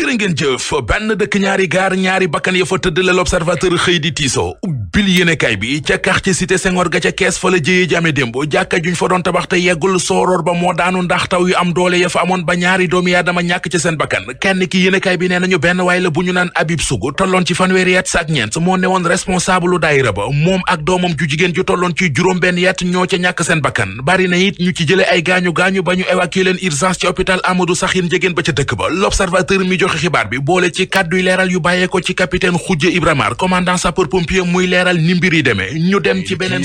jërë ngeen jëf benn dëkk ñaari gaar ñaari bakkan ya fa tëdd la l'observateur xëy di tiisoo ubbil yéenekaay bi ca quartier cité Senghor ga ca kees fa la jëyee jame démb jàkka juñ fa doon tabax te yeggul sooroor ba moo daanu ndax taw yu am doole ya fa amoon ba ñaari doomi aadama ñàkk ci seen bakkan kenn ki yéenekaay bi nee nañu benn waay la bu ñu naan Habib Sougou tolloon ci fanweeri at ak ñeent moo newoon responsable daayira ba moom ak doomam ju jigéen ju tolloon ci juróom benn at ñoo ca ñàkk seen bakkan bari na it ñu ci jële ay gaañu-gaañu ba ñu évacuer leen urgence ci hôpital Amadou Sakhir Ndiéguène ba ca dëkk ba l'observateur mi joxe xibaar bi boole ci kàdduy leeral yu bàyyee ko ci capitaine Khoudia Ibrahima commandant sapeur pompier muy leeral ni mbir yi demee ñu dem ci beneen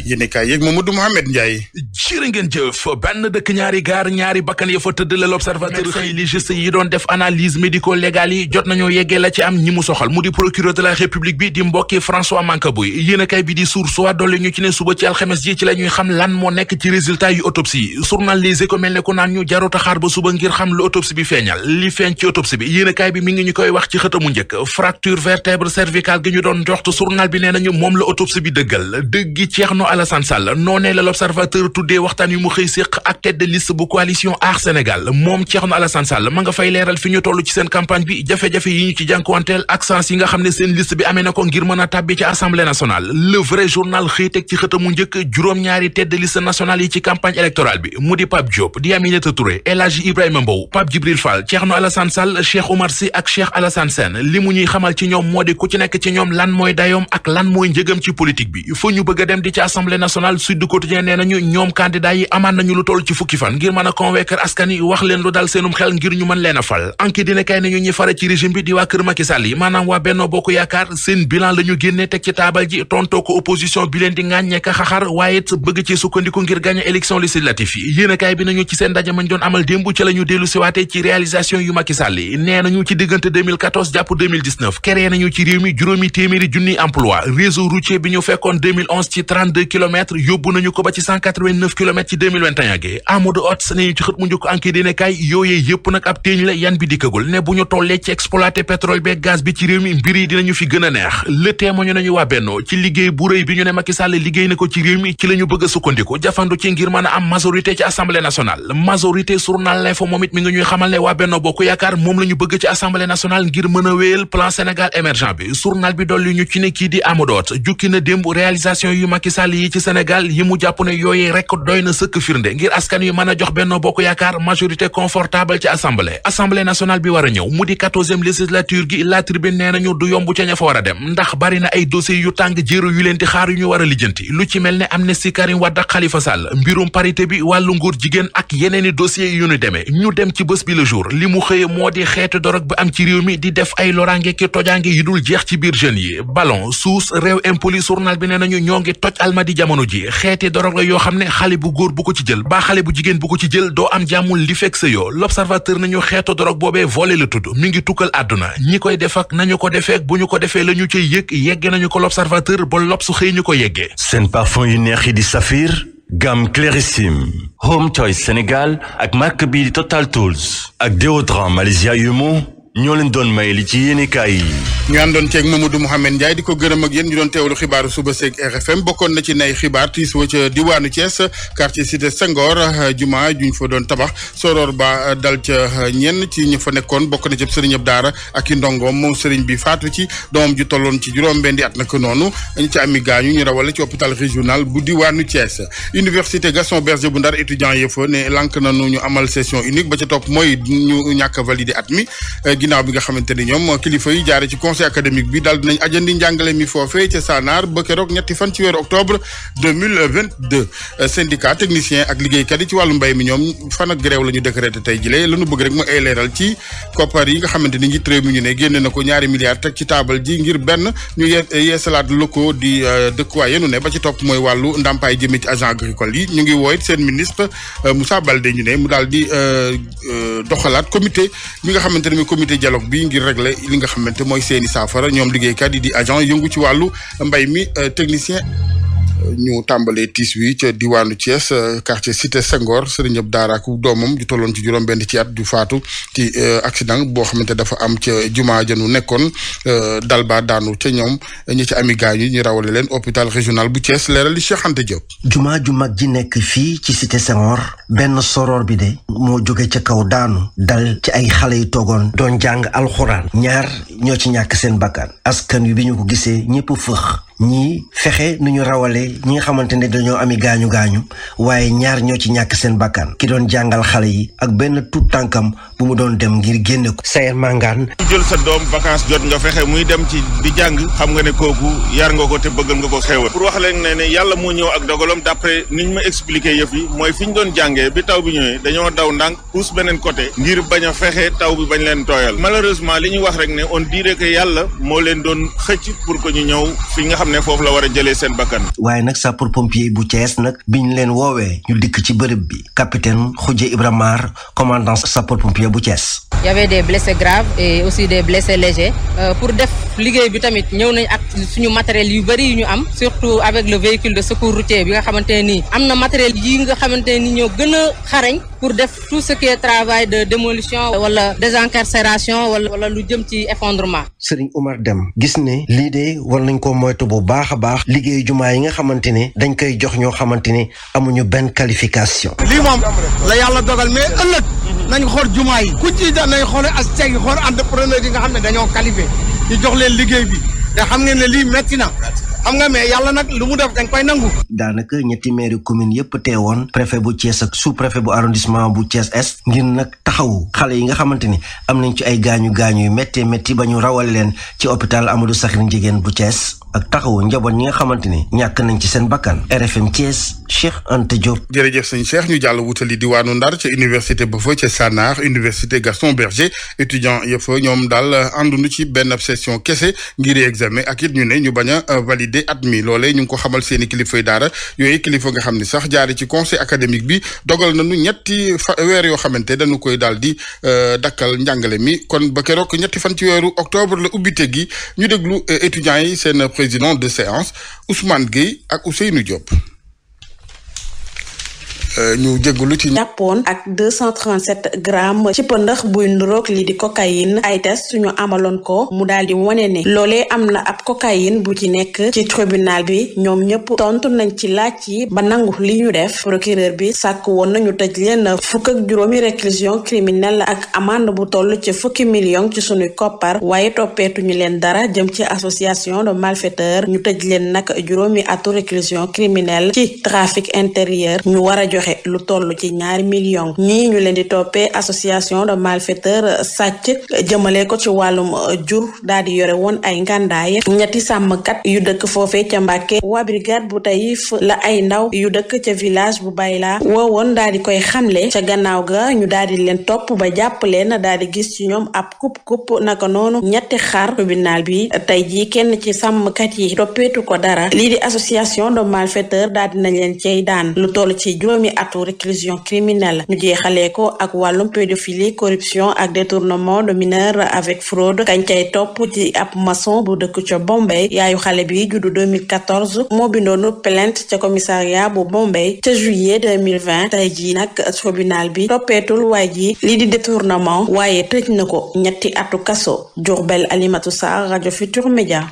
yéenekaay yeeg Mamadou Mouhamed Ndiaye. jërë ngeen jëf benn dëkk ñaari gaar ñaari bakkan ya fa tëdd la l'observateur xëy légiste yi doon def analyse médico-légale yi jot nañoo yeggee la ci am ñi mu soxal mu di procureur de la république bi di mbokki François Mancabouy yéenekaay bi di Source A dolli ñu ci ne suba ci alxames ji ci la ñuy xam lan moo nekk ci résultat yu autopsie journal Les Échos mel ne ku naan ñu jarut a xaar ba suba ngir xam lu autopsie bi feeñal li feeñ ci autopsie bi yéenekaay bi mi ngi ñu koy wax ci xëtamu njëkk fracture vertébre cervicale gi ñu doon joxtu journal bi nee nañu moom la autopsie bi dëggal dëggi Thierno Alassane Sall noonee la l'observateur tuddee waxtaan yu mu xëy séq ak tête de liste bu coalition Aar Sénégal moom Thierno Alassane Sall ma nga fay leeral fi ñu toll ci seen campagne bi jafe-jafe yi ñu ci jànkuwanteel ak sens yi nga xam ne seen liste bi amee na ko ngir mën a tàbbi ci assemblée nationale le vrai journal xëy teg ci xëtamu njëkk juróom-ñaari tête de liste nationale yi ci campagne électorale bi mu di Pape Diop di Aminata Touré El Hadji Ibrahima Mbow Pape Djibril Fall Thierno Alassane Sall Cheikh Oumar Sy ak Cheikh Alassane Sène li mu ñuy xamal ci ñoom moo di ku ci nekk ci ñoom lan mooy dayoom ak lan mooy njëgam ci politique bi fa ñu bëgg a dem di ci assemblée nationale Sud Quotidien nee nañu ñoom candidat yi amaan nañu lu toll ci fukki fan ngir mën a convaincre askan yi wax leen lu dal seenum xel ngir ñu mën leen a fal enquête dina kay nañu ñi fare ci régime bi di waa kër Macky Sall yi maanaam waa Benno Bokk Yaakaar seen bilan la ñu génnee teg ci taabal ji tontoo ko opposition bi leen di ŋàññe ka xaxar waaye it bëgg ci sukkandiku ngir gagner élection législative yi yéenekaay bi nañu ci seen ndaje mañ doon amal démb ci la ñu dellu siwaate ci réalisation yu Macky Sall yi nee nañu ci diggante 2014 jàpp 2019 créé nañu ci réew mi juróomi téeméeri junniy emploi réseau routier bi ñu fekkoon 2011 ci 32 kilomètres yóbbu nañu ko ba ci 189 kilomètres ci 2021 gi Amadou Hott nañu ci xët mu njëkk enquête dina kay yooyee yëpp nag ab téeñ la yan bi dikkagul ne bu ñu tollee ci exploité pétrole beeg gaz bi ci réew mi mbir yi dinañu fi gën a neex le témoin nañu waa Benno ci liggéey bu rëy bi ñu ne Macky Sall liggéey na ko ci réew mi ci la ñu bëgg a sukkandiku jafandu ci ngir mën a am majorité ci assemblée nationale majorité journal L'Info moom it mi ngi ñuy xamal ne waa Benno Bokk Yaakaar moom la ñu bëgg ci assemblée nationale ngir mën a wéyal plan Sénégal émergent bi journal bi dolli ñu ci ne kii di Amadou Hott jukki na démb réalisation yu Macky Sall yi ci Sénégal yi mu jàpp ne yooyee rek doy na sëkk firnde ngir askan yu mën a jox Benno Bokk Yaakaar majorité confortable ci assemblée nationale bi war a ñëw mu di 14e législature gi La Tribune nee nañu du yomb ca ña fa war a dem ndax bari na ay dossiers yu tàng jéero yu leen di xaar yu ñu war a lijjanti lu ci mel ne amnistie Karim Wade ak Khalifa Sall mbirum parité bi wàllu nguur jigéen ak yeneeni dossiers yu ñu demee ñu dem ci bés bi le jour li mu xëye moo di xeetu dorog bi am ci réew mi di def ay loraange ki tojaange yu dul jeex ci biir jeunes yi ballon suus réew impoli journal bi nee nañu ñoo ngi toj almadi jamono ji xeeti dorog la yoo xam ne xale bu góor bu ko ci jël ba xale bu jigéen bu ko ci jël doo am jàmmul li fekk sa yoo l'observateur nañu xeetu dorog boobee volé la tudd mi ngi tukkal àdduna ñi koy def ak nañu ko defeek bu ñu ko defee la ñu cay yëg yegge nañu ko l'observateur ba lob su xëy ñu ko yeggee seen parfum yu neex yi di Saphir gamme Clarissime Home Choice Sénégal ak marque bii di Total Tools ak déodorant Malaysia Yumo ñoo leen doon may li ci yéenekaay yi. ñu àndoon ceeg Mamadou Mouhamed Ndiaye di ko gërëm ak yéen ñu doon teewlu xibaaru suba seeg RFM bokkoon na ci nay xibaar tiis wa ca diwaanu Thiès quartier cité Senghor juma juñ fa doon tabax soror ba dal ca ñenn ci ñu fa nekkoon bokk na ci sëriñ ab daara ak i ndongoom moom sëriñ bi faatu ci doomam ju tolloon ci juróom-benni at naka noonu ñu ci ami gaañu ñu rawale ci hôpital régional bu diwaanu Thiès. université Gaston Berger bu Ndar étudiant yëpp ne lank nañu ñu amal session unique ba ca topp mooy ñu ñàkk a validé at mi. ginnaaw bi nga xamante ni ñoom kilifa yi jaare ci conseil académique bi daal dinañ ajandi njàngale mi foofee ca Sanaar ba keroog ñetti fan ci weeru octobre 2022 syndicat technicien ak liggéeykat yi ci wàllu mbay mi ñoom fan ak grève la ñu décrété tey jile la ñu bëgg rek mu ay leeral ci koppar yi nga xamante ni njiit réew mi ñu ne génne na ko ñaari milliards teg ci taabal ji ngir benn ñu yeesalaat locaux di dëkkuwaay yenu ne ba ci topp mooy wàllu ndàmpaay jëmee ci agent agricole yi ñu ngi wooyit seen ministre Moussa Baldé ñu ne mu daal di doxalaat comité bi nga xamante ne comité dialogue bi ngir régler li nga xamante mooy seeni saafara ñoom liggéeykat yi di agent yëngu ci wàllu mbay mi technicien ñu tàmbalee tiis wi ca diwaanu Thiès quartier Cité Senghor sëriñ ab daara ak doomam ju tolloon ci juróom-benn ci at ju faatu ci accident boo xamante dafa am ca jumaa janu nekkoon dal ba daanu ca ñoom ñi ci ami gaañu ñu rawale leen hôpital régional bu Thiès leeral li Cheikh Anta Diop. jumaa ju mag ji nekk fii ci Cité Senghor benn soror bi de moo jóge ca kaw daanu dal ci ay xale yu toogoon doon jàng alxuraan ñaar ñoo ci ñàkk seen bakkan askan wi bi ñu ko gisee ñëpp fëx ñii fexe nu ñu rawale ñi nga xamante ne dañoo ami gaañu-gaañu waaye ñaar ñoo ci ñàkk seen bakkan ki doon jàngal xale yi ak benn tuut tànkam bu mu doon dem ngir génne ko Sayer Mangane. jël sa doom vacances jot nga fexe muy dem ci di jàng xam nga ne kooku yar nga ko te bëggal nga ko xéewal pour wax leen ne yàlla moo ñëw ak dogalam d'après niñ ma expliqué yëf yi mooy fi ñu doon jàngee bi taw bi ñëwee dañoo daw ndànk pousse beneen côté ngir bañ a fexe taw bi bañ leen tooyal malheureusement li ñu wax rek ne on dirait que yàlla moo leen doon xëcc pour que ñu ñëw fi nga xam ne foofu la war a jëlee seen bakkan. waaye nag sapeur pompier bu Thiès nag biñ leen woowee ñu dikk ci bërëb bi capitaine Khoudia Ibrahima Mar commandant sapeur pompier bu Thiès. Il y avait des blessés graves et aussi des blessés légers pour def liggéey bi tamit ñëw nañ ak suñu matériel yu bëri yu ñu am surtout avec le véhicule de secours routier bi nga xamante ne nii am na matériel yi nga xamante ne nii ñoo gën a xarañ pour def tout ce qui est travail de démolition wala désencarcération wala lu jëm ci effondrement. Serigne Oumar Dem gis ne lii de war nañ ko moytu bu baax a baax liggéeyu jumaa yi nga xamante ne dañ koy jox ñoo xamante ne amuñu benn qualification. lii moom la yàlla dogal mais ëllëg nañ xool jumaa yi ku ci nañ xool as yi xool entrepreneur yi nga xam ne dañoo qualifié ñu jox leen liggéey bi te xam ngeen ne lii metti na xam nga mais yàlla nag lu mu def dañ koy nangu. daanaka ñetti maire commune yëpp teewoon préfet bu Thiès ak sous préfet bu arrondissement bu Thiès Est ngir nag taxawu xale yi nga xamante ni am nañ ci ay gaañu yu métti ba ñu rawal leen ci hôpital Amadou Sakhir Ndiéguène bu Thiès ak taxawu njaboot ñi nga xamante ni ñàkk nañ ci seen bakkan. RFM Thiès Cheikh Anta Diop. jërëjëf sëñ Cheikh ñu jàll wutali diwaanu Ndar ca université ba fa ca Sanar université Gaston Berger étudiant ya fa ñoom daal ànduñu ci benn session kese ngir examen ak it ñu ne ñu bañ a valider at mi loolee ñu ngi ko xamal seeni kilifay daara yooyu kilifa nga xam ni sax jaari ci conseil académique bi dogal nañu ñetti weer yoo xamante dañu koy daal di dakkal njàngale mi kon ba keroog ñetti fan ci weeru octobre la ubbite gi ñu déglu étudiants yi seen président de séance Ousmane Gueye ak Ousseynou Diop. ñu jégalu ci. jàppoon ak 237 grammes ci pëndax buy nuroog lii di cocaïne ay test suñu amaloon ko mu daal di wane ne loolee am na ab cocaïne bu ci nekk ci tribunal bi ñoom ñëpp tontu nañ ci laaj yi ba nangu li ñu def procureur bi sàkk woon nañu tëj leen fukk ak juróomi réclusion criminelle ak amende bu toll ci fukki million ci suñuy koppar waaye toppeetuñu leen dara jëm ci association de malfaiteurs ñu tëj leen nag juróomi atu réclusion criminelle ci trafic intérieur ñu war a joxe lu toll ci 2 millions ñii ñu leen di toppee association de malfaiteurs sàcc jëmale ko ci wàllum jur daal di yore woon ay ngàndaay ñetti sàmmkat yu dëkk foofee ca Mbàkke waa brigade bu Taïf la ay ndaw yu dëkk ca village bu Bayla woowoon daal di koy xamle ca gannaaw ga ñu daal di leen topp ba jàpp leen daal di gis ci ñoom ab kup naka noonu ñetti xar tribunal bi tey jii kenn ci sàmmkat yi toppeetu ko dara lii di association de malfaiteurs daal di nañ leen cey daan lu toll ci juróomi atu réclusion criminelle ñu jeexalee ko ak wàllum pédophilie corruption ak détournement de mineurs avec fraude kañ cay topp ci ab maçon bu dëkk ca Bombay yaayu xale bi juddu 2014 moo bindoonu plainte ca commissariat bu Bombay ca juillet 2020 tey jii nag tribunal bi toppeetul waay ji lii di détournement waaye tëj na ko ñetti atu kaso Diourbel Alimatou Sarr rajo Futur Média.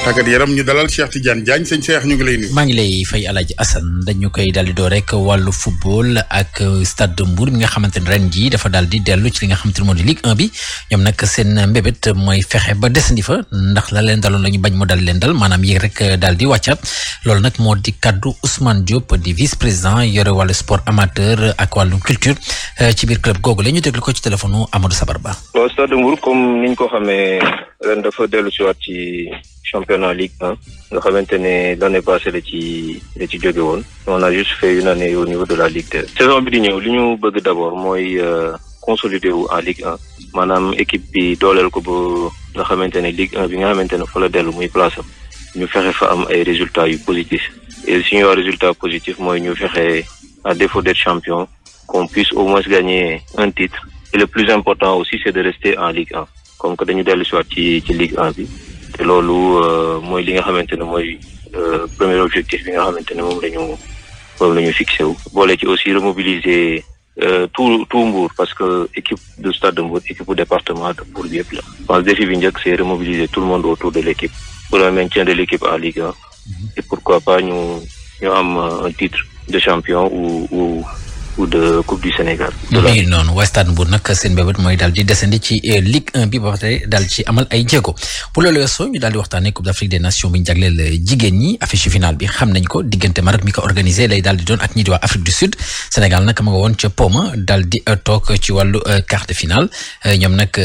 tàggat yaram ñu dalal Cheikh Tidiane Diagne sëñ Cheikh ñu ngi lay nuyu. maa ngi lay fay Alaaji Assane dañu koy daal di door rek wàllu football ak stade de Mbour mi nga xamante ne ren jii dafa daal di dellu ci li nga xamante ne moo di Ligue 1 bi ñoom nag seen mbébét mooy fexe ba desandi fa ndax la leen daloon la ñu bañ mu dal leen dal maanaam yéeg rek daal di wàcca loolu nag moo di kaddu Ousmane Diop di vice président yore wàllu sport amateur ak wàllu culture ci biir club googu la ñu déglu ko ci téléphone Amadou Sabar Ba. waaw stade de Mbour comme niñ ko xamee ren dafa dellu si waat ci championnat Ligue 1 nga xamante ne l'année passée la ci jóge woon on a juste fait une année au niveau de la Ligue 2 saison bi di ñëw li ñu bëgg d'abord mooy consolider wu en Ligue 1 maanaam équipe bi dooleel ko ba nga xamante ne Ligue 1 bi nga xamante ne fa la dellu muy place am ñu fexe fa am ay résultats yu positifs et suñu wax résultat positif mooy ñu fexe à défaut d'être champion qu'on puisse au moins gagner un titre et le plus important aussi c'est de rester en Ligue 1 comme que dañu dellu si waat ci Ligue 1 bi te loolu mooy li nga xamante ne mooy premier objectif bi nga xamante ne moom la ñu fixé wu. boole ci aussi remobiliser tout Mbour parce que équipe de Stade de Mbour équipe bu département de Mbour bi yëpp la. Je pense défi bi njëkk c'est remobiliser tout le monde autour de l'équipe pour le maintien de l'équipe en Ligue 1 et pourquoi pas ñu am un titre de champion ou de Coupe du Sénégal. muy noonu waa Stade Mbour nag seen mbébét mooy daal di descendi ci Ligue 1 bi ba tey daal ci amal ay jéego pour loolu weesoo ñu daal di waxtaanee Coupe d'Afrique des Nations bi ñu jagleel jigéen ñi affiche finale bi xam nañ ko diggante Maroc mi ko organisé lay daal di doon ak ñi di waa Afrique du Sud Sénégal nag ma nga woon ca Poma daal di toog ci wàllu quart de finale ñoom nag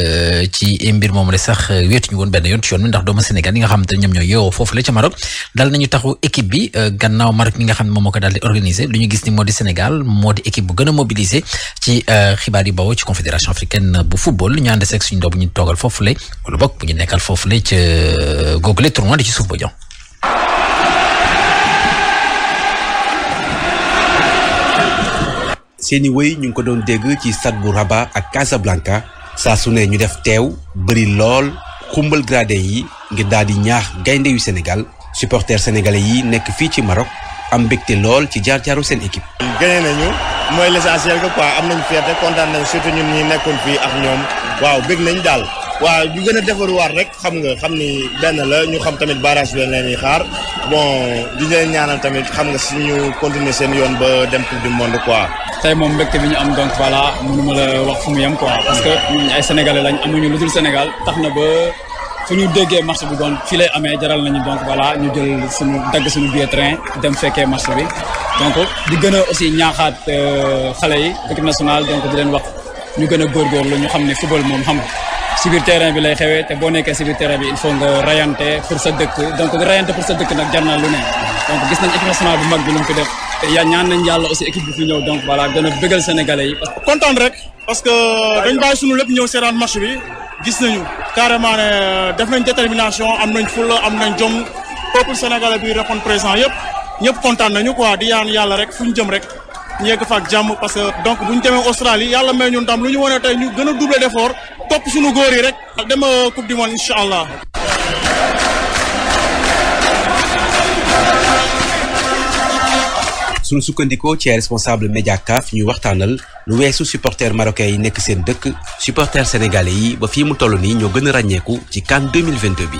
ci mbir moom la sax weetuñu woon benn yoon ci yoon mi ndax doomu Sénégal yi nga xamante ne ñoom ñoo yeewoo foofu la ca Maroc daal nañu taxu équipe bi gannaaw Maroc mi nga xam ne moom moo ko daal di organisé lu ñu gis ni moo di Sénégal moo di équipe bu gën a mobilisé ci xibaar yi bawoo ci confédération africaine bu football ñu ànd seeg suñu doomu ñu toogal foofule wala bokk bu ñu nekkal foofule ca googule tournoi di ci suuf ba jox. seeni wëy ñu ngi ko doon dégg ci stade bu Rabat ak Casablanca saa su ne ñu def teew bëri lool xumbal gradin yi ngir daal di ñaax gaynde yu Sénégal supporters sénégalais yi nekk fii ci Maroc am mbégte lool ci jaar-jaaru seen équipe. gagné nañu mooy l'essentiel que quoi am nañu fierté kontaan nañu surtout ñun ñi nekkoon fii ak ñoom waaw bég nañ daal waaw ñu gën a defaruwaat rek xam ni benn la ñu xam tamit barrage bi leen di xaar bon di leen ñaanal tamit xam nga si ñu continuer seen yoon ba dem coupe du monde quoi. tey moom mbégte bi ñu am donc voilà mënuma la wax fu mu yem quoi parce que ñun ay sénégalais lañ amuñu lu dul Sénégal tax na ba fu ñu déggee match bi doon fii lay amee jaral nañu donc voilà ñu jël dagg suñu billet train dem fekkee match bi donc di gën a aussi ñaaxaat xale yi équipe nationale donc di leen wax ñu gën a góorgóorlu ñu xam ne football moom xam si biir terrain bi lay xewee te boo nekkee si biir terrain bi il faut nga rayante pour sa dëkk donc rayante pour sa dëkk nag jar na lu ne donc gis nañ équipe nationale bu mag bi lu mu fi def te ñaan nañ yàlla aussi équipe bi fi ñëw donc voilà gën a bëggal sénégalais yi. kontaan rek parce que dañ bàyyi sunu lépp ñëw seetaan match bi gis nañu carrément ne def nañ détermination am nañ fulla am nañ jom peuple sénégalais bi répondre présent ñëpp kontaan nañu quoi di yaan yàlla rek fu ñu jëm rek ñu yegg fa ak jàmm parce que donc bu ñu demee Australie yàlla may ñun tam lu ñu wane tey ñu gën a doubler d'effort topp suñu góor yi rek dem coupe du monde incha allah. suñu sukkandikoo ci responsable média CAF ñuy waxtaanal lu weesu supporters marocains yi nekk seen dëkk supporters sénégalais yi ba fii mu toll nii ñoo gën a ràññeeku ci CAN 2022 bi.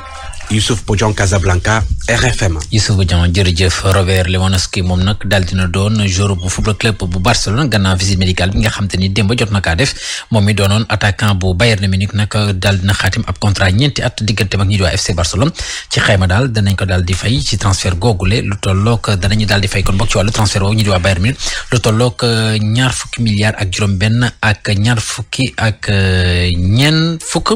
Youssouf Bodian Casablanca RFM. Youssouf Bodian jërëjëf. Robert Lewandowski moom nag daal dina doon joueur bu football club bu Barcelone gannaaw visite médicale bi nga xam te ni démb jot na kaa def moom mi doonoon attaquant bu Bayern Munich nag daal dina xaatim ab contrat ñeenti at diggante ak ñi di waa FC Barcelone ci xayma daal danañ ko daal di fay ci transfert googule lu tolloog danañu daal di fay kon bokk ci wàllu transfert boobu ñi di waa Bayern Munich lu tolloog ñaar fukki milliards ak juróom-benn ak ñaar fukki ak ñeent fukk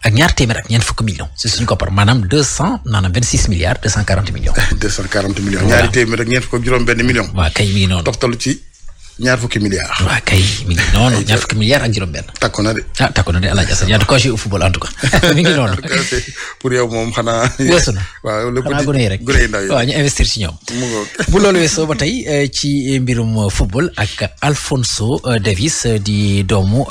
ak ñaar téeméer ak ñeent fukk millions c'est suñu koppar maanaam 26 milliards 240 millions. 240 millions. ñaari téeméer ak ñeent fukk ak juróom-benn millions. waaw kay mi ngi noonu. toftalu ci ñaar fukki milliards. waaw kay mi ngi noonu ñaar fukki milliards ak juróom-benn. takku na de. ah takku na de El Hadj Assane yaa ko au football en tout cas mi ngi noonu. pour yow moom xanaa. weesu na waaw le xanaa gune yi rek gune yi ndaw yi waaw ñu investir ci ñoom. bu loolu weesoo ba tey ci mbirum football ak Alphonso Davies di doomu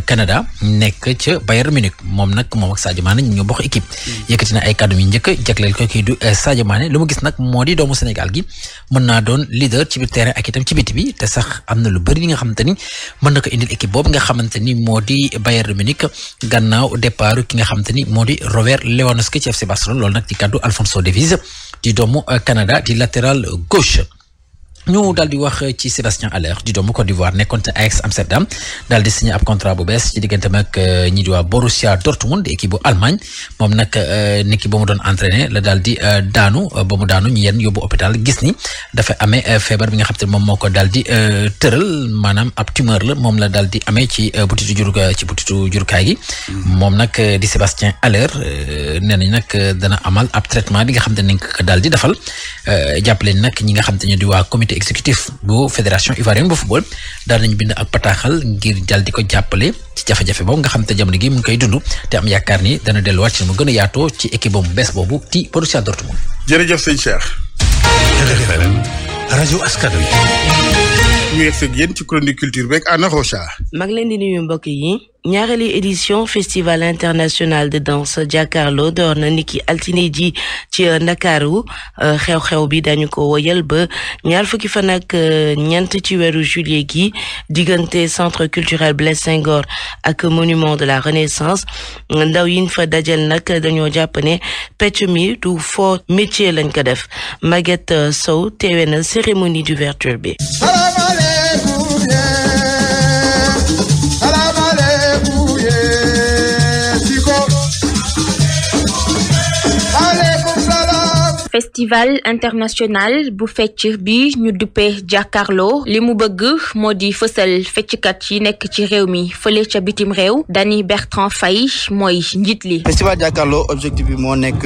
Canada nekk ca Bayern Munich moom ak Sadio Mané ñu bokk équipe. yëkkati na ay kàddu yu njëkk jagleel ko kii du Sadio Mané lu mu gis nag moo di doomu Sénégal gi mën naa doon leader ci biir terrain ak itam ci biti bi te sax am na lu bëri li nga xamante ni mën na ko indil équipe boobu nga xamante ni moo di Bayern Munich gannaaw départ ki nga xamante ni moo di Robert Lewandowski ci FC Barcelone loolu nag ci kàddu Alphonso Davies di doomu Canada di latéral gauche. ñu daal di wax ci Sébastien Haller di doomu Côte d'Ivoire nekkoon te Ajax Amsterdam daal di signé ab contrat bu bees ci diggante ak ñi di waa Borussia Dortmund di équipe bu Allemagne moom nag niki ba mu doon entraîné la daal di daanu ba mu daanu ñu yenn yóbbu hôpital gis ni dafa amee feebar bi nga xam te moom moo ko daal di tëral maanaam ab tumeur la moom la daal di amee ci butitu jurukaay gi moom nag di Sébastien Haller nee nañ nag dana amal ab traitement bi nga xam te nañ ko daal di defal jàppale nag ñi nga xam te ñu di waa comité exécutif bu fédération ivoirienne bu football daal nañu bind ak bataaxal ngir dal di ko jàppale ci jafe-jafe boobu nga xam te jamono gi mu ngi koy dund te am yaakaar ni dana delluwaat ci mu gën a yaatoo ci équipe bu bees boobu di Borussia Dortmund. jërëjëf sëñ Cheikh. RFM rajo askan wi. ñu yegg ak yéen ci chronique culture beeg Anna Rocha. mag leen di nuyu mbokk yi ñaareeli édition festival international de danse Jakaarlo door na niki altine ji ci Ndakaaru xew-xew bi dañu ko woyal ba ñaar fukki fan ak ñeent ci weeru juillet gi diggante centre culturel Blaise Senghor ak monument de la Renaissance ndaw yiñ fa dajal nag dañoo jàpp ne pecc mi du faux métier lañ ko def. Maguette Sow teewe na cérémonie d'ouverture bi. festival international bu fecc bi ñu duppee Jakaarlo li mu bëgg moo di fësal fecckat yi nekk ci réew mi fële ca bitim réew Dany Bertrand Faye mooy njiit li. festival Jakaarlo objectif bi moo nekk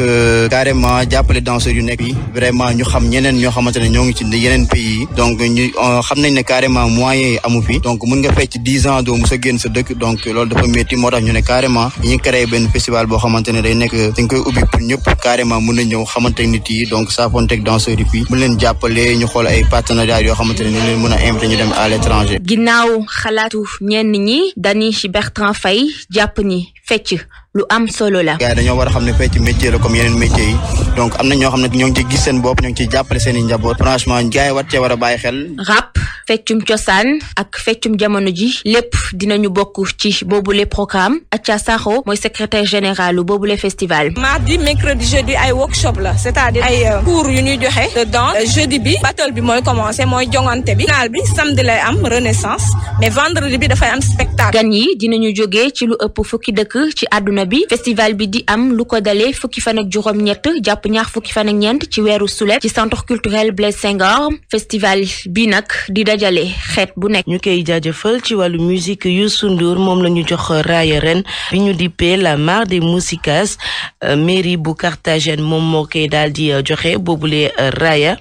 carrément jàppale danseurs yu nekk yi vraiment ñu xam ñeneen ñoo xamante ne ñoo ngi ci yeneen pays yi donc ñu xam nañ ne carrément moyen yi amu fi donc mun nga fecc 10 ans doo mos a génn sa dëkk donc loolu dafa métti moo tax ñu ne carrément ñu créé benn festival boo xamante ne day nekk dañ koy ubbi pour ñëpp carrément mun na ñëw xamante nit yi donc saa fonteeg danseurs yi fii mu leen jàppale ñu xool ay partenariats yoo xamante ne ñu leen mën a invité ñu dem à l'étranger. ginnaaw xalaatu ñenn ñi Dany Bertrand Faye jàpp ni fecc lu am solo la. gars yi dañoo war a xam ne fecc métier la comme yeneen métiers yi donc am na ñoo xam ne ñoo ngi ci gis seen bopp ñoo ngi ciy jàppale seen i njaboot franchement gars yi war cee war a bàyyi xel. rap feccum cosaan ak feccum jamono ji lépp dinañu bokk ci boobule programme Acha Sakho mooy secrétaire général boobule festival. mardi mercredi jeudi ay workshop la c'est-à-dire ay cours yu ñuy joxe de danse jeudi bi battle bi mooy commencer mooy jongante bi final bi samedi lay am renaissance mais vendredi bi dafay am spectacle. gan yi dinañu jógee ci lu ëpp fukki dëkk ci àdduna bi festival bi di am lu ko dalee fukki fan ak juróom-ñett jàpp ñaar fukki fan ak ñeent ci weeru sulet ci centre culturel Blaise Senghor festival bi nag di dajale xeet bu nekk. ñu koy jaajëfal ci wàllu musique Youssou Ndour moom la ñu jox raaya ren bi ñu dippee la mare des musicas mairie bu Carthagène moom moo koy daal di joxe boobule raaya.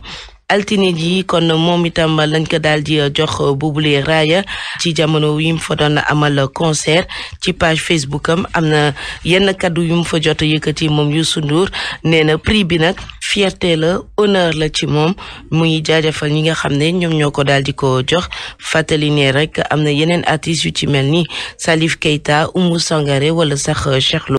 altine ji kon moom itam lañ ko daal di jox boobule raaya ci jamono yi mu fa doon amal concert ci page Facebook am na yenn kaddu yu mu fa jot yëkkati moom Youssou Ndour nee na prix bi nag fierté la honneur la ci moom muy jaajëfal ñi nga xam ne ñoom ñoo ko daal di ko jox fàttali ne rek am na yeneen artistes yu ci mel ni Salif Keita Oumou Sangaré wala sax Cheikh Lo